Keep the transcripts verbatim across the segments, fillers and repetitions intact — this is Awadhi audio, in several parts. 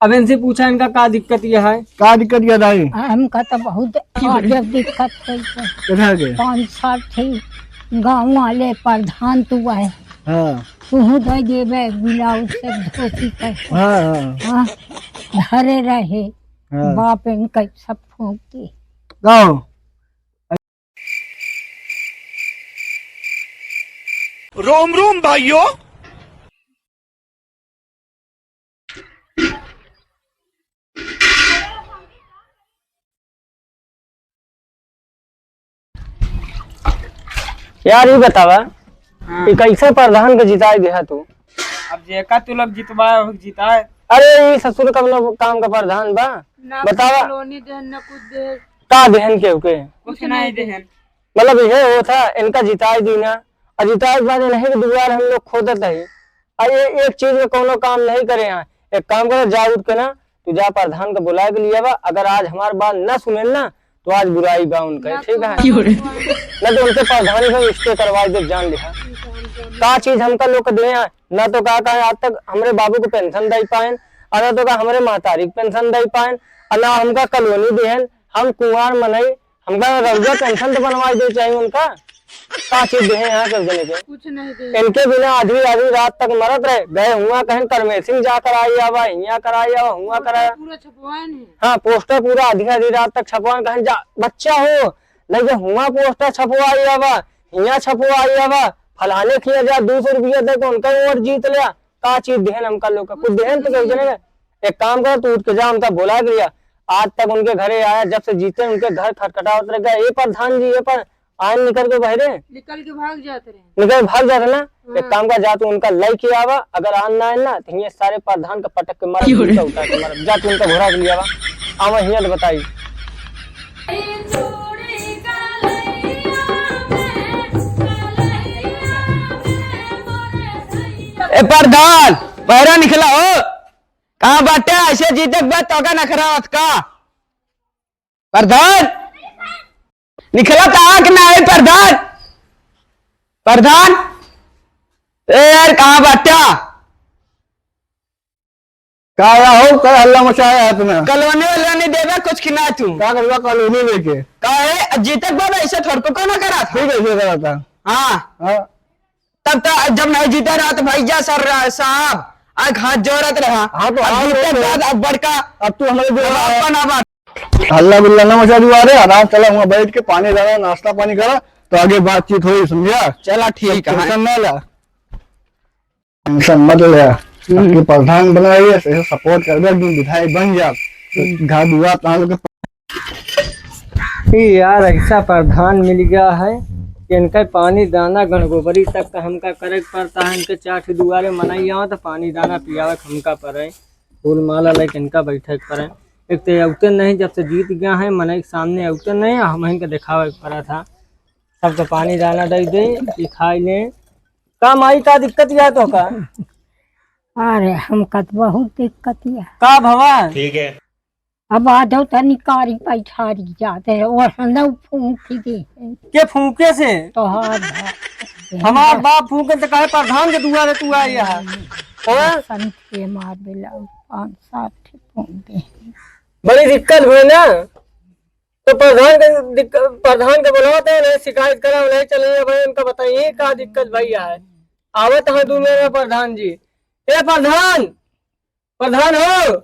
अब इनसे पूछा, इनका का दिक्कत यह है? का दिक्कत यह दाई? हमका तो बहुत आगे दिक्कत है। किधर के? पाँच सात ठे गाँव वाले प्रधान तू है। हाँ। तू दे देबे ब्लाउज से धोती कर। हाँ, हाँ। हाँ, धरे रहे। हाँ। बाप इनका सब फूंक दे। गाओ। रोम रोम भाइयों। यार, ई बतावा, हाँ। कि कैसे प्रधान के जिताई देहा तू? अब जेका तू लोग जितवा, जिताए। अरे, ई ससुर कवनो काम का प्रधान बा? ना बतावा। कॉलोनी देहन, ना कुछ देहन। का देहन केहू के? कुछ नहीं देहन। मतलब, इहे होत है, इनका जिताई दीना, और जिताई के बाद इन्हीं के दुआर हम लोग खोदत है। और ये एक चीज में कोनो काम नहीं करे हैं। एक काम करो, जा उठ के ना, तू जा प्रधान के बुला के लिया बा। अगर आज हमार बात ना सुनेन ना, तो आज बुराई बा उनके, ना ठीक है? ना तो उनके प्रधानी से रिश्ते करवा दे, जान लिहा। का चीज हमका लोग दे हैं? ना तो का कहे, आज तक हमरे बाबू को पेंशन दे पाएन, और ना तो का हमरे महतारी को पेंशन दे पाएन, और ना हमका कॉलोनी देहन। हम कुंवार मनई, हमका रउआ पेंशन तो बनवाई दे चाहिए उनका। का चीज देहे यहाँ के जने के? कुछ नहीं दे। इनके बिना आधी आधी रात तक मरत रहे, गए हुआ कहेन करमेसिंग जा कराई आवा, हियाँ कराई आवा, हुआ कराई। पूरा छपवाए नहीं। हाँ, पोस्टर पूरा आधी आधी रात तक छपवाए, कहेन जा बच्चा हो, लगे हुआ पोस्टर छपवाई आवा, हियाँ छपवाई आवा, फलाने किया जा, दो सौ रुपया दे के उनका वोट जीत लिया। का चीज देहन हमका लोग का? कुछ देहन तो केहू जने के? एक काम कर, तू उठ के जा, उनका बोला के लिया। आज तक उनके घरे आया, जब से जीते उनके घर खटखटावत रह गया, "ए प्रधान जी, ए पर आए, निकल के बहरे।" निकल के भाग जात रहे। निकल भाग जात रहे ना। हाँ। एक काम कर, जा तू उनका लई के आवा, अगर आन ना आए ना, तो ये सारे प्रधान का पटक के मार, क्यों रे? जूता उतार के मार। जा तू उनका घोड़ा के लिया आवा, आवा हियाँ तो बताई। ए प्रधान, बहरा निकला हो। कहाँ बाटे? ऐसे जीते के बाद तोका नखरा होत का? प्रधान, निकला तो आँख ना है प्रधान। प्रधान, ए यार, कहाँ बाटे? का या हो, का हल्ला मचाया है तुमने? कॉलोनी वलोनी देबे कुछ कि ना तू? का करबा कॉलोनी लेके? का है, जीतक बाबा ऐसे थोड़को को ना करा था। ठीक है, ऐसे करा था। हाँ। हाँ। तब तो जब नहीं जीता रहा तो भाई जा सर रहा साहब, आज हाथ जोड़त रहा। हाँ, तो अब आज जीतक तो बाद अब बड़का अब तू हमारे जो दबाव बना बा। हल्ला गुल्ला ना मचा दीवा रे, आराम चला हुआ बैठ के पानी डाला, नाश्ता पानी करा, तो आगे बातचीत होई, समझा? चला ठीक है। टेंशन ना ला। टेंशन मत ले। हम्म। आपके प्रधान बनाए, ऐसे सपोर्ट कर दे, एक दिन विधायक बन जा। हम्म। घर दुआर तान के। ई यार, ऐसा प्रधान मिल गया है कि इनका पानी दाना गणगोबरी तक का हमका करे के पड़ता है। इनके चार ठे दुआरे मनई आवा तो पानी दाना पियावे के हमका पड़े। फूल माला लेके इनका बैठे के पड़े। एक तो अवते नहीं, जब से जीत गया है, मनई के सामने अवते नहीं, हम इनके दिखावे के पड़ा था। सबके पानी दाना दे दे, कि खाई ले। का माई, का दिक्कत या तो का? अरे, हमका तो बहुत दिक्कत या। का भवा? ठीक है। अब आ जाओ, तनी कारी पैठारी जाते हैं, और हम लोग फूंक दे। के फूंके से? तोहार बाप। हमार बाप फूंके तो काहे प्रधान के दुआरे तू आए यहाँ? हाँ? संत के मार बेला, पाँच सात ठे फूंक दे। बड़ी दिक्कत हुई ना, तो प्रधान के दिक्कत, प्रधान के बुलावत है, नहीं शिकायत करा, नहीं चले भाई, उनका बताइए का दिक्कत भैया है। आवत है दो मेरा प्रधान जी। ए प्रधान, प्रधान हो।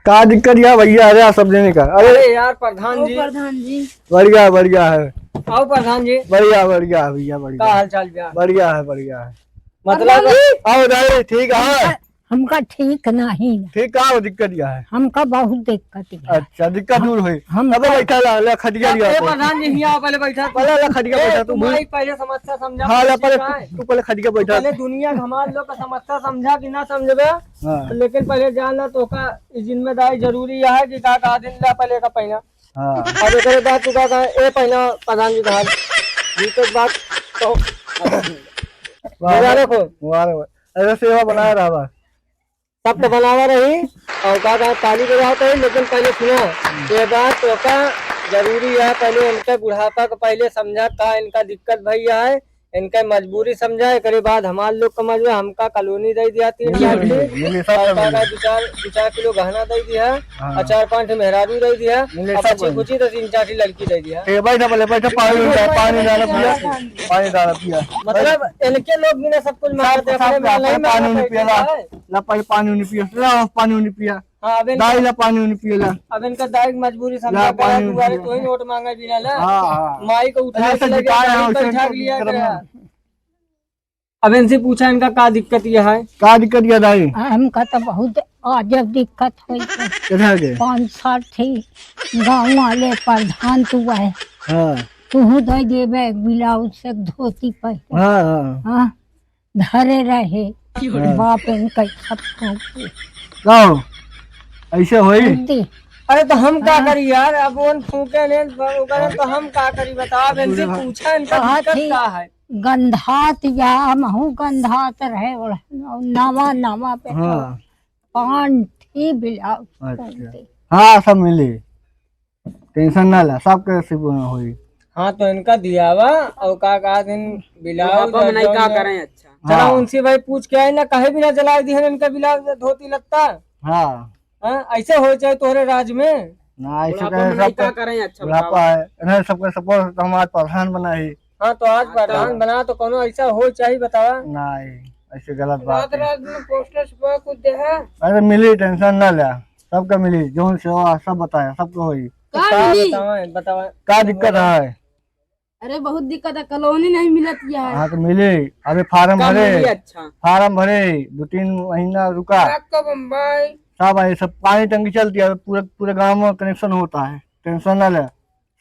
का दिक्कत या भैया? अरे, आप सब जने का। अरे। अरे यार, प्रधान जी। प्रधान जी। बढ़िया, बढ़िया है। आओ प्रधान जी। बढ़िया, बढ़िया है भैया, बढ़िया। का हाल चाल बा? बढ़िया है, बढ़िया है। मतलब प्रधान जी। आओ दाई, ठीक है। हमका ठीक नहीं है। ठीक, का हो दिक्कत या है? हमका बहुत दिक्कत या। अच्छा, दिक्कत दूर होई। हम अबे बैठा ला, ले खटिया लिया ए, अपन। प्रधान जी, हियाँ आओ, पहले बैठा। पहले ला खटिया ए, बैठा, तू तू बोल। माई पहले समस्या समझा, हाँ, ले, पहले ठीक है। तू पहले खटिया बैठा। पहले दुनिया के हमार लोग का समस्या समझा कि ना समझबे। हाँ। लेकिन पहले जान ला, तोका ई जिम्मेदारी जरूरी है कि का, का दिन ला पहले का पहिना। हाँ। अब एकरे बाद तू का, का, ए पहिना प्रधान जी का हाथ। जीते के बाद तो वाह, मुबारक हो। मुबारक हो। ऐसे सेवा बनाए रहा बा। सब तो बनावा रही और का, का ताली बजावत रही, लेकिन पहले सुनो, ये बात तोका जरूरी है, पहले इनके बुढ़ापा को पहले समझा, का इनका दिक्कत भैया है, इनका मजबूरी समझा, एकरे बाद हमार लोग का मजबूरी, हमका कॉलोनी दे दिया तीन लाख के, मिली, मिली, सब और का मिली। का दो चार, दो चार किलो गहना दे दिया, हाँ। और चार पाँच ठे मेहरारू दे दिया। मिली, अब सब बच्ची मिली। कुची तो तीन चार ठे लड़की दे दिया। ए, बैठा बोले, बैठा, पानी उठा, पानी डाला पिया, पानी डाला पिया। मतलब, इनके लोग भी ना सब कुछ सब, मांगते हैं, सब अपने का, में नहीं अपने पानी मांगते उनी पियला। हैं। ला पहले पानी उनी पिया, ला पानी उनी पिया। हाँ, अब इनका दाई ला पानी उनी पियला। अब इनका दाई की मजबूरी समझा ला करा, पानी उनी दुआरे पिया। तो ही नोट मांगा बिना ला। हाँ, हाँ। माई को उठा ऐसे के लगे जिताए गाड़ी हैं, पर उसे झाग लिया करम करा। ना। अब इनसे पूछा इनका का दिक्कत यह है? का दिक्कत यह दाई? हमका तो बहुत अजब दिक्कत होई। किधर के? पाँच सात ठे गाँव वाले प्रधान तू है। हाँ। तू दे देबे एक ब्लाउज से धोती पहन। हाँ, हाँ। हाँ, धरे रहे। हाँ। बाप इनका सब फूंक दे। का हो? ऐसे होई? फूंक दे। अरे तो हम का हाँ। करी यार, अब उन फूंके ने, ओकरे तो हम का करी बताओ, अब इनसे पूछा इनका कहा दिक्कत थी, का है? गंधात या महू गंधात रहे, ओढ़-, नवा नवा पे हाँ। पान ठी ब्लाउज अच्छा। पहनते। हाँ, सब मिली। टेंशन ना ला, सबके सिप होई। हाँ, तो इनका दियावा और का कहा दिन ब्लाउज बुढ़ापा में और नहीं जौन का है। करें, अच्छा। चला हाँ। उनसे भाई पूछ के आए ना, कहे भी ना जला दिहन इनका ब्लाउज धोती लत्ता। हाँ। हाँ, ऐसे हो जाए तोहरे राज में। ना, ऐसे बुढ़ापा कहे में नहीं सब का करें, अच्छा बुढ़ापा बतावा। है। इन्हें सबके सपोर्ट तो हम आज प्रधान बना ही। हाँ, तो आज हाँ, प्रधान तो बना तो कोनो ऐसा हो चाही बतावा। नहीं, ऐसे गलत बात रात है। रात में पोस्टर छपवा कुछ दे है। अरे मिली, टेंशन ना ले, सबका मिली, जौन सेवा सब बताया, सबको होई। का का मिली? बतावा, बतावा। का दिक्कत है? अरे बहुत दिक्कत है, कॉलोनी नहीं मिलत या है। हाँ तो मिली, अभी फार्म का भरे, मिली अच्छा? फार्म भरे, दो तीन महीना रुका। का बम्बई? सब है, सब पानी टंकी चलती है, पूरे, पूरे गांव में कनेक्शन होता है, टेंशन ना ले।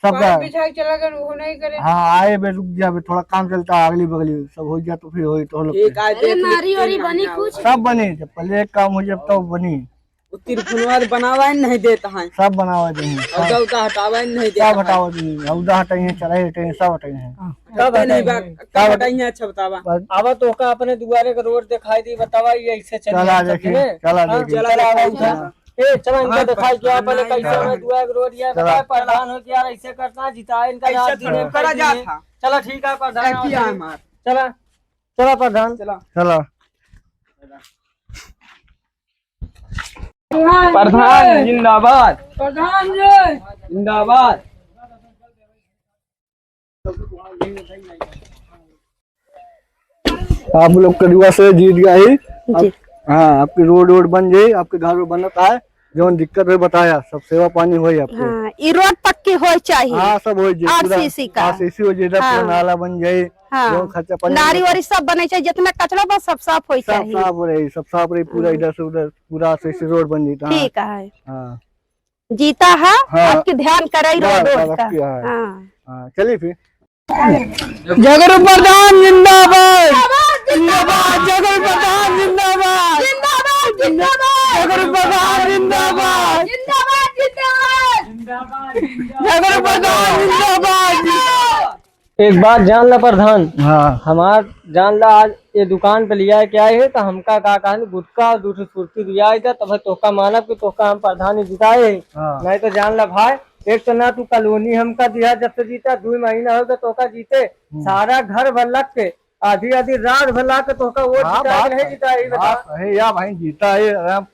सबका पाइप बिछा के चला गए, वो नहीं करे। हाँ, आए बे, रुक जा बे, थोड़ा काम चलता है, अगली बगली सब हो गया तो फिर होई तो लोग ठीक के। है, अरे देख नारी लेते वारी हैं बनी हम। कुछ? सब बनी, जब पहले एक काम हो जाए तब बनी। वो तिरफुलवा तो बनावा ही नहीं देता है। सब बनावा देंगे, और सब। उदा हटावा ही नहीं देता सब है। हटावा देंगे, उदा हटाइए, चढ़ाई हटाइए, सब हटाइए। हाँ। कब हटाइए? नहीं बा, कब कब हटाइए? हटाइए? अच्छा बतावा। बस। आवा तो का अपने दुआरे का रोड दिखाई दी, बतावा ये ऐसे चल चला रहा है देखिए, सब, चला हाँ? देखिए। चला चला आवा देखिए। उधर। ए, चला इनका हाँ, दिखाई क्या पहले प्रधान कैसे है। हमें दुआ के रोड ये चला। बताए, प्रधान हो कि यार ऐसे करता है, जिताए इनका ऐसे राज तो दिन करा जा था। चला ठीक है, प्रधान ऐसी आओ। आए मार। चला, चला प्रधान। चला। चला। प्रधान जिंदाबाद। प्रधान जी। जिंदाबाद। आप लोग करुआ से जीत गए ही। जी। आप, हाँ, आपकी रोड वोड बन जाई, आपके घर में बनत है, जौन दिक्कत होई बताया, सब सेवा पानी होई आपके। हाँ, ई रोड पक्की होई चाहिए। हाँ, सब होई जे, पूरा आरसीसी का। आरसीसी हो जे, हाँ। पूरा नाला बन जाई, हाँ। जौन खर्चा पानी नारी वारी सब बने चाहिए, जितना कचरा बा सब साफ होई सब चाहिए। साफ रही, सब साफ रही, पूरा हाँ। इधर से उधर, पूरा आरसीसी रोड बन जाता है। ठीक है। हाँ। जीता है, हाँ। आपकी ध्यान कराई बस, रोड बस, का। आपकी है। हाँ। हाँ, चलिए फिर। जगरू प्रधान जिंदाबाद। जिंदाबाद, जगरू प्रधान जिंदाबाद। जिंदाबाद, जिंदाबाद। जगरू प्रधान जिंदाबाद। जिंदाबाद, जिंदाबाद। जगरू प्रधान जिंदाबाद। एक बात जान ला प्रधान, हाँ। हमार जान ला, आज ये दुकान पे लिया के आए है तो हमका का कहन गुटखा और दू ठो सुरती दिया है, तब तोहका मानब कि तोहका हम प्रधान ही जिताए है। हाँ। नहीं तो जान ला भाई, एक तो ना तू कॉलोनी हमका दिया जब से जीता, दू महीना हो गया तोहका जीते, हम्म। सारा घर भर लग के आधी आधी रात भर ला के तोहका वोट हाँ, जिताए बात नहीं है, जिताए, ये बता। बात है यार भाई, जीता है, आराम,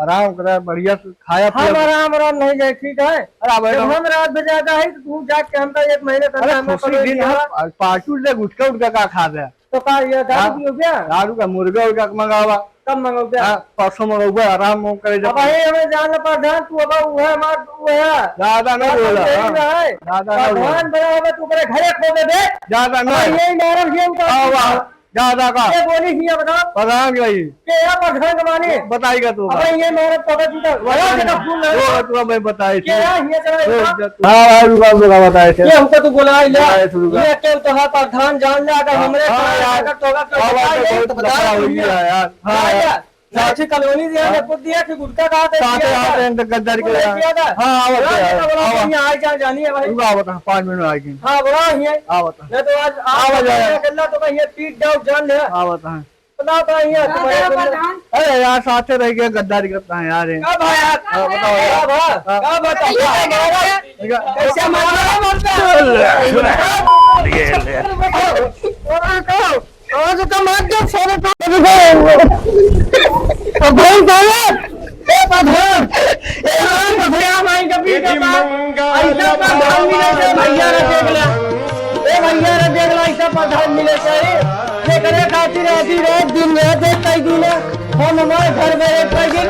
आराम करा, बढ़िया से खाया हम पिया। आराम, आराम नहीं जाए, ठीक है? अरे, अब जब एकदम हम रात में जाता है, तो तू जाके हमका एक महीने तक अरे, हम खुशी पकड़ दिन लिया। है, आज पार्टी उठा, गुटखा उठखा का खा दे? तो का, ये दारू हाँ? पियो क्या? दारू का, मुर्गा उर्गा के मंगावा। कब मंगाओ क्या? हाँ, परसों मंगाओ, आराम हो करे जब अब भाई, हमें जान ला प्रधान, तू अब वो है, हमार, तू है। ज्यादा नहीं बात बोला, समझ हाँ। में आए। ज्यादा नहीं बोला। प्रधान बना होगा, तू मेरे घरे खो दे बे। ज्यादा अब नहीं। यही मारब, ये उतार हाँ, वाह। दूंगा। ज्यादा का? ये बोली हिया बताओ। प्रधान का ही। के या प्रधान का माने? बताइएगा तो अब होगा। ये मारे पकड़ जूता। वो बड़ा जगह फूल है। वो तो मैं बताई थी। के या हिया चला वो इधर? जब हाँ, भाई, रुका, रुका, बताए थे। ये हमको तो बुलाए ले। बुलाए थे, रुका। ये के तो है प्रधान जान ले, अगर हाँ, हमरे हाँ, पास यार। अगर तो होगा, तो हाँ, बताइए। बात तो बहुत तो बताओ लफड़ा हो दुनिया। गया यार। हाँ, हाँ, यार। यार। ना अच्छी कॉलोनी दिया, ना कुछ दिया, कि गुटखा खाते साथे पिया था। आते हैं, तो गद्दारी वो करे लेके यार। आता। हाँ, आवत वो है, लेके आता, बोला, आवा। "भैया, आए जा, जानी है भाई।" रुका, आवत है, पाँच मिनट में आएगी। हाँ, बोला, यहीं। आवत है। नहीं तो आज, आज आवा जाए। अकेला तो भाई, ये पीट जाओ, जान ले। आवत है। बताओ, बताओ, यहाँ तुम्हारे दादा तुम प्रधान। अरे यार, साथे रह के गद्दारी करता है यार, ये। का भाई यार? हाँ, बताओ यार। का भाई? हाँ। का बताओ? ये क्या कह रहा है? ठीक है। कैसे मारा? ये ले। बताओ। और तो, और तो कम मत दो, सारे तो प्रधान साहब, ए प्रधान, ए प्रधान, भाई कभी का बात, ऐसा प्रधान मिले थे भैया रे, देख ला, ए भैया रे, देख ला, ऐसा प्रधान मिले थे, ये करे खातिर आधी रात दिन रात एक कई दिन है, हम हमारे घर में एक कई दिन,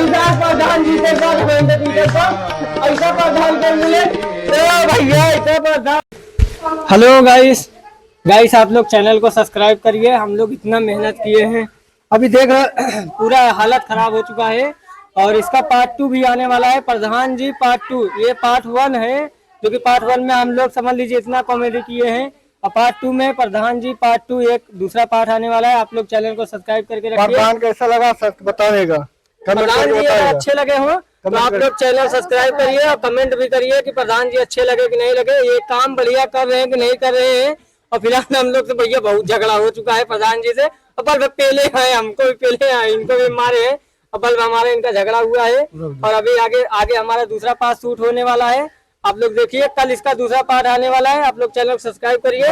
इधर प्रधान जी के साथ, महेंद्र जी के साथ, ऐसा प्रधान को मिले, ए भैया, ऐसा प्रधान। हेलो गाइस, गाइस, आप लोग चैनल को सब्सक्राइब करिए, हम लोग इतना मेहनत किए हैं। अभी देख रहे, पूरा हालत खराब हो चुका है और इसका पार्ट टू भी आने वाला है। प्रधान जी पार्ट टू, ये पार्ट वन है, जो कि पार्ट वन में हम लोग समझ लीजिए इतना कॉमेडी किए हैं और पार्ट टू में प्रधान जी पार्ट टू एक दूसरा पार्ट आने वाला है। आप लोग चैनल को सब्सक्राइब करके रखिए। प्रधान कैसा लगा सच बताएगा, कमेंट प्रधान करके जी अगर बताएगा। अच्छे लगे हो तो कमेंट आप कर- लोग चैनल सब्सक्राइब करिए और कमेंट भी करिए कि प्रधान जी अच्छे लगे कि नहीं लगे, ये काम बढ़िया कर रहे हैं कि नहीं कर रहे हैं। और फिलहाल हम लोग से भैया बहुत झगड़ा हो चुका है प्रधान जी से, और बल्ब पहले आए, हमको भी पहले आए, इनको भी मारे हैं, और बल्ब हमारा इनका झगड़ा हुआ है। और अभी आगे, आगे हमारा दूसरा पार्ट शूट होने वाला है, आप लोग देखिए, कल इसका दूसरा पार्ट आने वाला है। आप लोग चैनल को सब्सक्राइब करिए।